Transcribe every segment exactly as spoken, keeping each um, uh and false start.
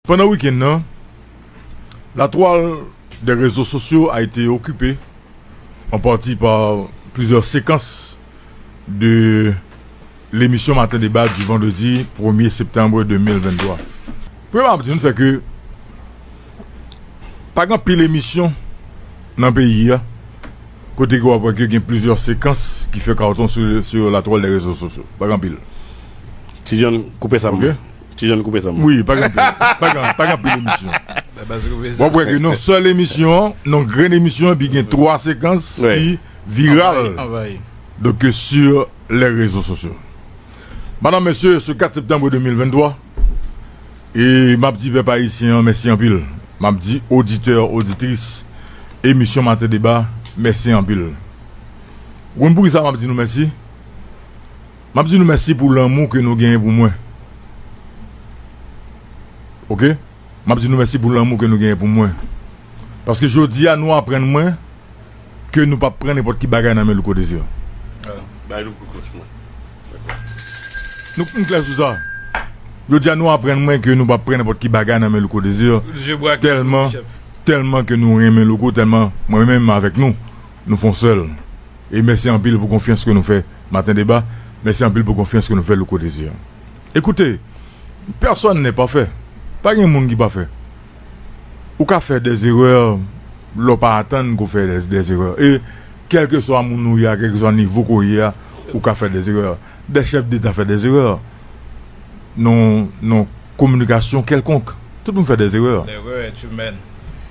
Pendant le week-end, la toile des réseaux sociaux a été occupée en partie par plusieurs séquences de l'émission Matin Débat du vendredi premier septembre deux mille vingt-trois. Premye bagay m ap di nou, se ke pa gen anpil emisyon nan peyi a kote ke w ap wè ke gen plizyè sekans ki fè kawton sou, sou la toile des réseaux sociaux. Pa gen anpil. Ti John, koupe sa. Ok. Ti John, koupe sa. Wi, pa gen anpil. Pa gen, pa gen anpil emisyon. W ap wè ke nan sèl emisyon, nan grenn emisyon, epi gen twa sekans ki viral. Anvayi, anvayi. Donk, sur les réseaux sociaux. Madame, Messieurs, ce quatre septembre deux mille vingt-trois, e m ap di pèp ayisyen an mèsi anpil. M ap di oditè, oditris emisyon Maten Deba, mèsi anpil. Ou konn poukisa m ap di nou mèsi? M ap di nou mèsi pou lanmou ke nou genyen pou mwen. Ok? M ap di nou mèsi pou lanmou ke nou genyen pou mwen. Paske jodi a, nou aprann mwen ke nou p ap pran nenpòt ki bagay nan men Louko Désir. Bay Louko klòch mwen. Nou, nou klè sou sa. Jodi a, nou aprann mwen ke nou p ap pran nenpòt ki bagay nan men Louko Désir. Tèlman, tèlman ke nou renmen Louko, tèlman mwen menm avèk nou, nou fè yon sèl. E mèsi anpil pou konfyans ke nou fè Maten Deba. Mèsi anpil pou konfyans ke nou fè Louko Désir. Écoutez, personne n'est parfait. Pa gen moun ki pafè. Ou ka fè des erreurs lè w pa atann ke w fè des, des erreurs. E kèlkeswa moun ou ye a, kèlkeswa nivo ke w ye a, ou ka fè des erreurs. Des chefs d'État fè des erreurs. Non, non, kominikasyon kèlkonk. Tout moun fè des erreurs. L'erreur est humaine.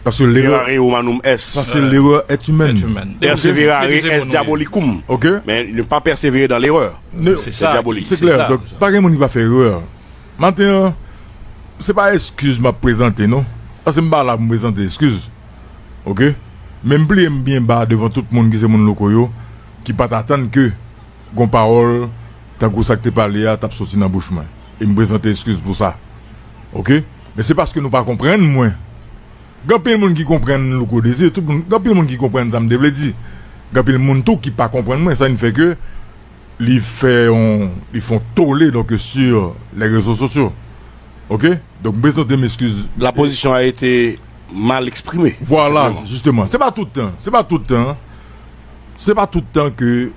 Parce que l'erreur, errare humanum est. Parce que l'erreur est humaine. Est humaine. Perseverare est diabolicum. Ok. Mais ne pas persévérer dans l'erreur. C'est ça. C'est diabolique. C'est clair. Donk, pa gen moun ki pa fè erè. Maten an, se pa eskiz m ap prezante, non. Paske m pa la pou m prezante eskiz. Ok? Men m pliye m byen ba devan tout moun ki se moun Louko yo, ki pa t atann ke gon pawòl tankou sa k te pale a t ap soti nan bouch mwen. E m prezante eskiz pou sa. Ok? Men se paske nou pa konprann mwen. Gen anpil moun ki konprann Louko Désir, tout moun, gen anpil moun ki konprann sa m te vle di. Gen anpil moun tou ki pa konprann mwen, sa vin fè ke li fè yon, li fè yon tole, donk, sur les réseaux sociaux. Ok? Donk, m prezante m eskiz. La position a été mal exprimée. Vwala, jisteman. Se pa tout tan, se pa tout tan, se pa tout tan ke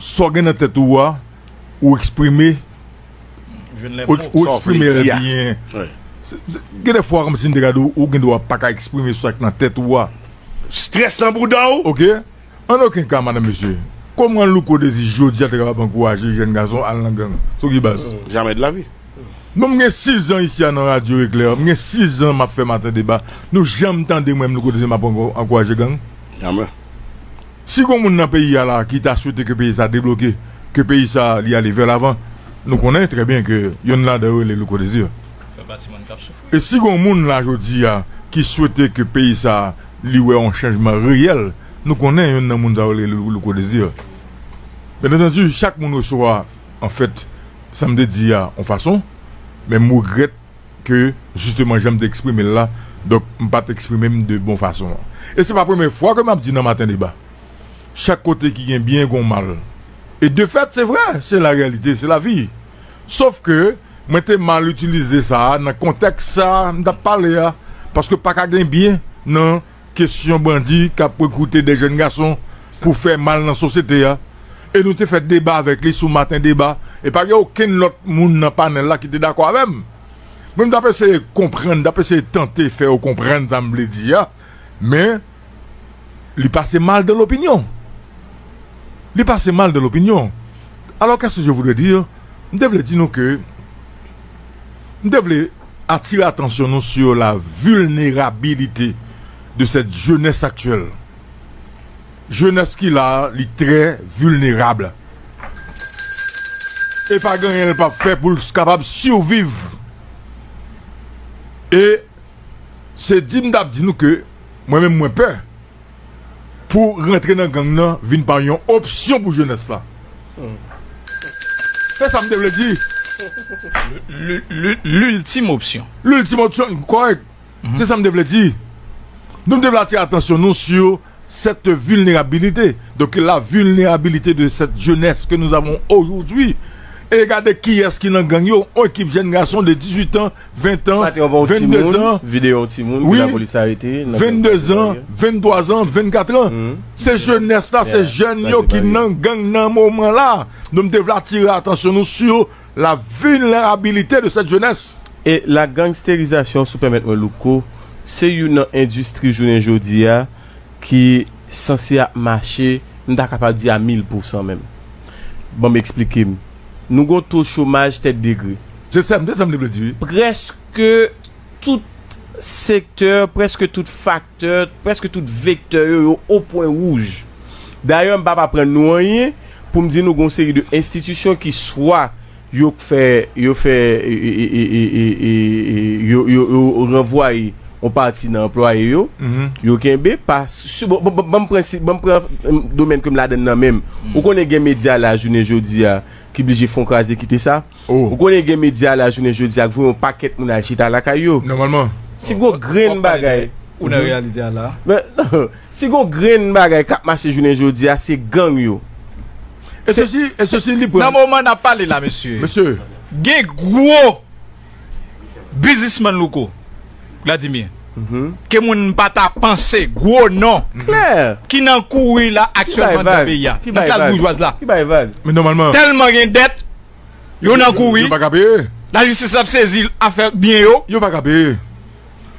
sa w gen nan tèt ou a, ou eksprime, ou, ou eksprime l byen. Se, se, gen de fwa, kòmsi m te ka di w, ou gen dwa pa ka eksprime sa k nan tèt ou a. Strès nan bouda w. Ok? An okenn ka, madanm, mesye, kòman Louko Désir jodi a te kapab ankouraje jèn gason al nan gang? Sou ki baz? Jamais de la vie. Non, m gen sis zan isi a nan Radyo Eklè. M gen sis zan m ap fè Maten Deba. Nou janm tande mwen menm Louko Désir m ap anko-, ankouraje gang? Jamè. Si gon moun nan peyi a la ki ta swete ke peyi sa debloke, ke peyi sa li ale vè lavan, nou konnen trè byen ke yonn ladan yo rele Louko Désir. Fè pati moun k ap soufri. E si gon moun la jodi a ki swete ke peyi sa li wè yon chanjman reyèl, nou konnen yonn nan moun sa yo rele Lou-, Louko Désir. Byen antandi, chak moun resevwa, anfèt, sa m te di a yon fason, men m regrèt ke, jisteman, jan m te eksprime l la, donk, m pa t eksprime m de bon fason an. E se pa premye fwa ke m ap di nan Maten Deba. Chak kote ki gen byen, gen mal. E de fèt, se vrè, se la réalité, c'est la vie. Sof ke, mwen te mal itilize sa a nan kontèks sa a, m t ap pale a, paske pa ka gen byen nan kesyon bandi k ap rekrite de jèn gason pou fè mal nan sosyete a. E nou te fè deba avèk li sou Maten Deba. E pa gen okenn lòt moun nan panèl la ki te dakò avè m. Mwen, m t ap eseye konprann, m t ap eseye tante fè yo konprann sa m vle di a. Men, li pase mal dans l'opinion. Li pase mal dans l'opinion. Alors, qu'est-ce que je voudrais dire? M te vle di nou ke, m te vle atire atansyon nou sur la vulnérabilité de cette jeunesse actuelle. Jenès ki la a, li trè vilnerab. E pa gen anyen l p ap fè pou l kapab siviv. E se di m t ap di nou ke mwen menm mwen pè pou rantre nan gang nan vin pa yon opsyon pou jenès la. Se sa m te vle di. L-, l-, l-, l'ultime option. L'ultime option, kòrèk. Se sa m te vle di. Nou, m te vle atire atansyon nou sur cette vulnérabilité. Donc, la vulnérabilité de cette jeunesse que nous avons aujourd'hui, E gade kiyès ki nan gang yo, yon ekip jèn gason de dizuit an, ven an, vennde zan, videyo yon timoun ke lapolis arete, vennde zan, venntwa zan, vennkat an. Se jenès la, se jèn yo ki nan gang nan moman la. Donk m te vle atire atansyon nou sou la vilnerabilite de cette jeunesse. E la gangsterizasyon, si w pèmèt mwen, Louko, se youn nan endistri jounen jodi a ki sanse ap mache, m ta kapab di a mil pousan menm. Ban m eksplike m. Nou gon to chomaj tèt degre. Se sa m te, sa m te vle di, wi. Prèske tout sektè, prèske tout faktè, prèske tout vektè yo, yo o pwen wouj. Dayè, m p ap aprann nou anyen pou m di nou gon seri de enstitisyon ki swa yo fè, yo fè, e, e, e, e, e, e, e, yo, yo, yo ranvwaye yon pati nan anplwaye yo, yo kenbe, pa, si, bon, bon, bon, ban m pran, si, ban m pran, em, domèn ke m ladann nan menm. Ou konnen gen medya la, jounen jodi a, ki blije fè yon kraze kite sa. Ou konnen gen medya la, jounen jodi a, k voye yon pakèt moun al chita lakay yo. Nòmalman. Si gon grenn bagay. Ou nan reyalite a la. Men, si gon grenn bagay k ap mache jounen jodi a, se gang yo. E sesi, e sesi, li pran. Nan moman n ap pale la, mesye. Mesye. Gen gwo biznismann, Louko, Vladimir, ke moun pa ta panse, gwo non, ki nan kouri la aktyèlman nan peyi a, nan klas boujwaz la. Ki bay vag. Men nòmalman. Tèlman gen dèt, yo nan kouri. Yo pa ka peye. Lajistis ap sezi afè byen yo. Yo pa ka peye.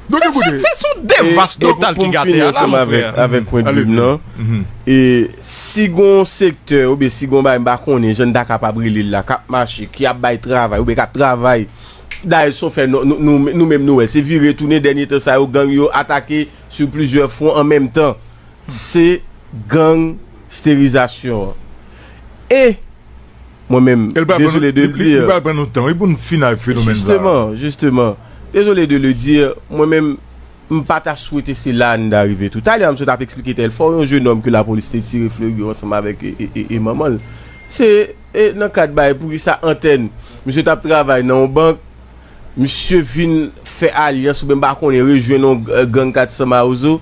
Donk, ekoute. Se, se, se yon devas total ki gate a la, mon frè. Avèk pwen de vi m nan. E si gon sektè, oubyen si gon bagay, m pa konnen, jan n ta kapab rele l la, k ap mache, ki ap bay travay, oubyen k ap travay. Dayè, se yon fè, nou, nou, nou, nou menm nou wè, se vire tounen, dènye tan sa yo, gang yo atake sou plizyè fwon an menm tan. Se gangsterizasyon an. E mwen menm, dezole de l di. Li pral pran nou tan, wi, pou n fin ak fenomèn sa. Jisteman, jisteman. Dezole de le dire, mwen menm, m pa ta swete se la n ta rive tou. Talè a, m sot ap eksplike tèl fò, yon jenòm ke lapolis te tire fleri ansanm avèk e, e, e, e manman l. Se, e, nan kad bay, poukisa antèn, misye t ap travay nan yon bank, misye vin fè alyans, oubyen m pa konnen, rejwenn yon, e, gang kat san Mawozo.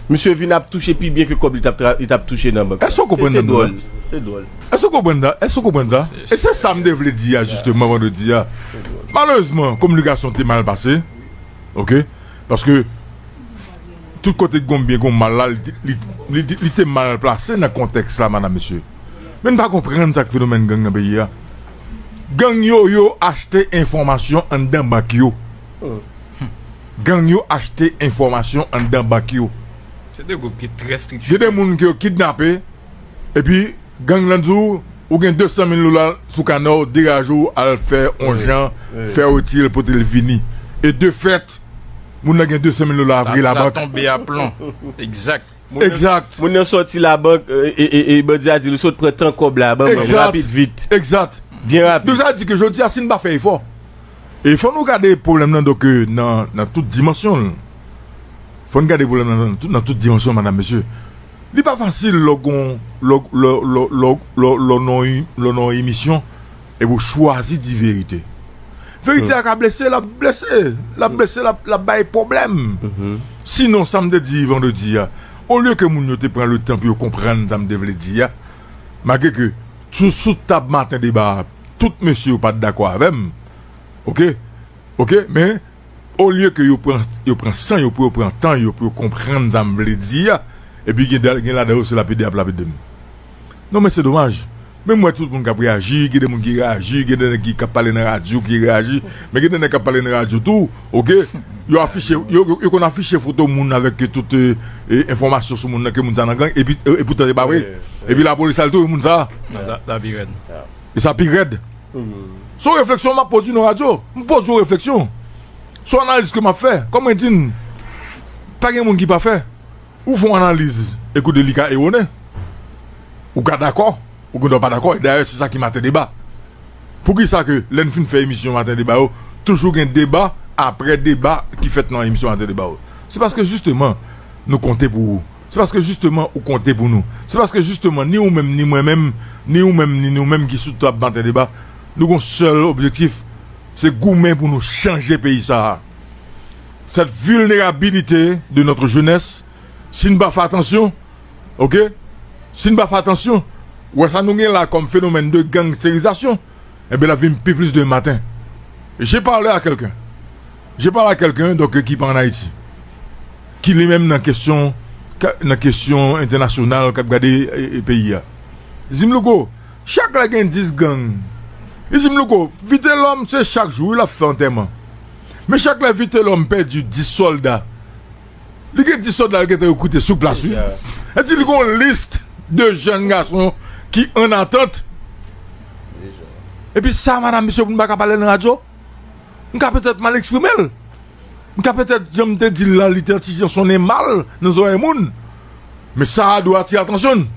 Misye vin ap touche pi byen ke kòb li t ap tra-, li t ap touche nan bank. Èske w konprann sa? Se dwòl. Se dwòl. Èske w konprann sa? Èske w konprann sa? E se sa m te vle di a, jisteman, vandredi a. Malerezman, kominikasyon te mal pase. Oke? Paske tout kote gon byen, gon mal la, li, li, li, li te mal plase nan kontèks la, madam, mesye. Men n pa konprann sa k fenomèn gang nan peyi a. Gang yo, yo achte enfòmasyon anndan bank yo. Gang yo achte enfòmasyon anndan bank yo. Se de gwoup ki trè estrikti. Gen de moun ke yo kidnape, epi gang lan di w, ou gen de san mil dola sou kanè w, degaje w, al fè yon jan, fè retire l, pote l vini. E de fèt, moun nan gen de san mil dola vre labank. Sa tonbe aplon. Egzak. Moun nan, moun nan sòti labank, e, e, e, e bandi a di l, sot pran tan kòb la, ban mwen rapid, vit. Egzat. Byen rapid. Donk, sa di ke jodi a, si n pa fè efò, e fò nou gade pwoblèm nan, donk, e, nan, nan tout dimansyon l. Fò n gade pwoblèm nan nan tout, nan tout dimansyon, madam, mesye. Li pa fasil lè w gon, lè w, lè w, lè w, lè w, lè w, lè w nan yon, lè w nan yon emisyon, epi w chwazi di verite. Verite a ka blese, l ap blese, l ap blese, l ap, l ap bay pwoblèm. Sinon, sa m te di vandredi a, olye ke moun yo te pran le tan pou yo konprann sa m te vle di a, malgre ke sou, sou tab maten deba a, tout mesye yo pa t dakò avè m. Oke? Oke? Men, olye ke yo pran, yo pran san yo pou yo pran tan yo pou yo konprann sa m vle di a, epi gen, gen ladan yo se lapide y ap lapide m. Non, men se domaj. Men m wè tout moun k ap reyaji, gen de moun ki reyaji, gen de nèg ki, k ap pale nan radyo ki reyaji, men gen de nèg k ap pale nan radyo tou, oke? Yo afiche, yo, yo, yo konn afiche foto moun avèk tout, e, e, enfòmasyon sou moun nan, ke moun sa nan gang, epi, e, epoutan se pa vre. Epi lapolis al touye moun sa. Sa, sa pi rèd. E sa pi rèd. Se yon refleksyon m ap pwodui nan radyo. M pwodui yon refleksyon. Se yon analiz ke m ap fè. Kòm mwen di n, pa gen moun ki pafè. Ou fè yon analiz, ekoute, li ka ewonnen. Ou ka dakò, ou gendwa pa dakò. E dayè, se sa ki maten deba. Poukisa ke lè n fin fè emisyon maten deba yo, toujou gen deba apre deba ki fèt nan emisyon maten deba yo? Se paske jisteman, nou konte pou ou. Se paske jisteman ou konte pou nou. Se paske jisteman ni ou menm, ni mwen menm, ni ou menm, ni nou menm ki sou tab maten deba, nou gon sèl objektif, se goumen pou nou chanje peyi sa a. Cette vulnérabilité de notre jeunesse, si n pa fè atansyon, oke? Si n pa fè atansyon, ou wè sa nou gen la kòm fenomèn de gangsterizasyon. Enben, l ap vin pi plis demen maten. J'ai parlé à quelqu'un. J'ai parlé à quelqu'un, donk, ki pa ann Ayiti. Ki li menm nan kesyon, nan kesyon entènasyonal, k ap gade, e, e, peyi a. Li di m, Louko, chak lè gen dis gang, li di m, Louko, Vitelhomme, se chak jou, wi, l ap fè antèman. Men chak lè Vitelhomme pèdi dis sòlda, li gen dis sòlda l gentan rekrite sou plas, wi. Deja. Sa di li gen yon lis de jèn gason ki an atant. Deja. Epi sa, madanm, mesye, pou n pa ka pale nan radyo, m ka petèt mal eksprime l. M ka petèt, jan m te di l la, li te ti jan sonnen mal nan zòrèy moun. Men sa a dwe atire atansyon n.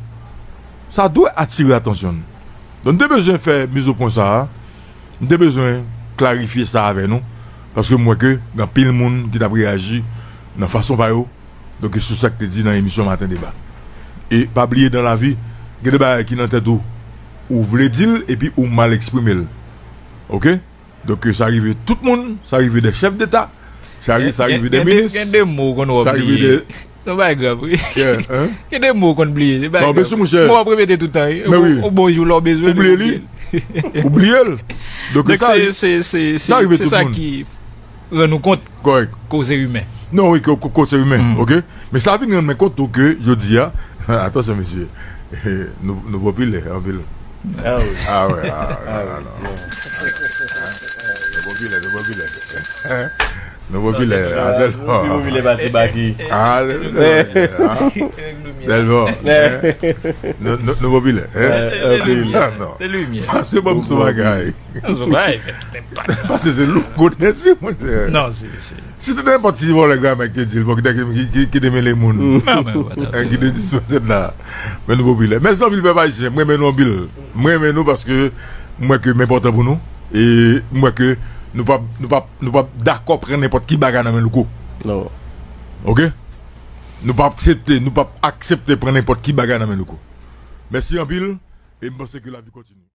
Sa dwe atire atansyon n. Donk, m te bezwen fè mizopwen sa a. M te bezwen klarifye sa avè nou. Paske m wè ke gen anpil moun ki t ap reyaji nan fason pa yo. Donk, e sou sa k te di nan emisyon Maten Deba. E pa bliye, dan lavi, gen de bagay ki nan tèt ou, ou vle di l, epi ou mal eksprime l. Oke? Donk, sa rive tout moun, sa rive de chèf deta, sa ri-, sa rive de minis, gen de mo w konn wè w bliye. Sa rive de... Non, bagay grav, wi. Yeah, hein? Gen de mo w konn bliye. Se bagay grav. Non, men si, monchè. Mo w ap repete tout tan, wi. Men wi. Ou, ou bonjou, lè w bezwen li, ou bliye li. Ou bliye l. Donk, donk, sa se, se, se, se, sa rive tout moun. Se sa ki rann nou kont ke w se imen. Non, wi, ke, ke, ke w se imen, oke? Men sa vin rann mwen kont tou ke jodi a, atansyon, mesye, nou, nou popilè anpil. Ah wi. Ah wè, ah wè, ah non. Nou popilè, nou popilè. Nou popilè, ah, Delfò. Pi popilè pase Baky. Ah, Delfò. Delfò. Nou, nou, nou popilè, hein? Ah non. Pase ban m sou bagay. Pase se lou kote si, monchè. Non, se, se. Si te nenpòt ti vòlè gramè ki te di l, bon, ki te, ki, ki, ki te mele moun. Ki te disparet la. Men nou popilè. Mèsi anpil, pèp ayisyen. M renmen nou anpil. M renmen nou paske m wè ke m enpòtan pou nou. E m wè ke nou p ap, nou p ap, nou p ap dakò pran nenpòt ki bagay nan men Louko. Non. Oke? Nou p ap aksepte, nou p ap aksepte pran nenpòt ki bagay nan men Louko. Mèsi anpil. E m panse ke lavi kontinye.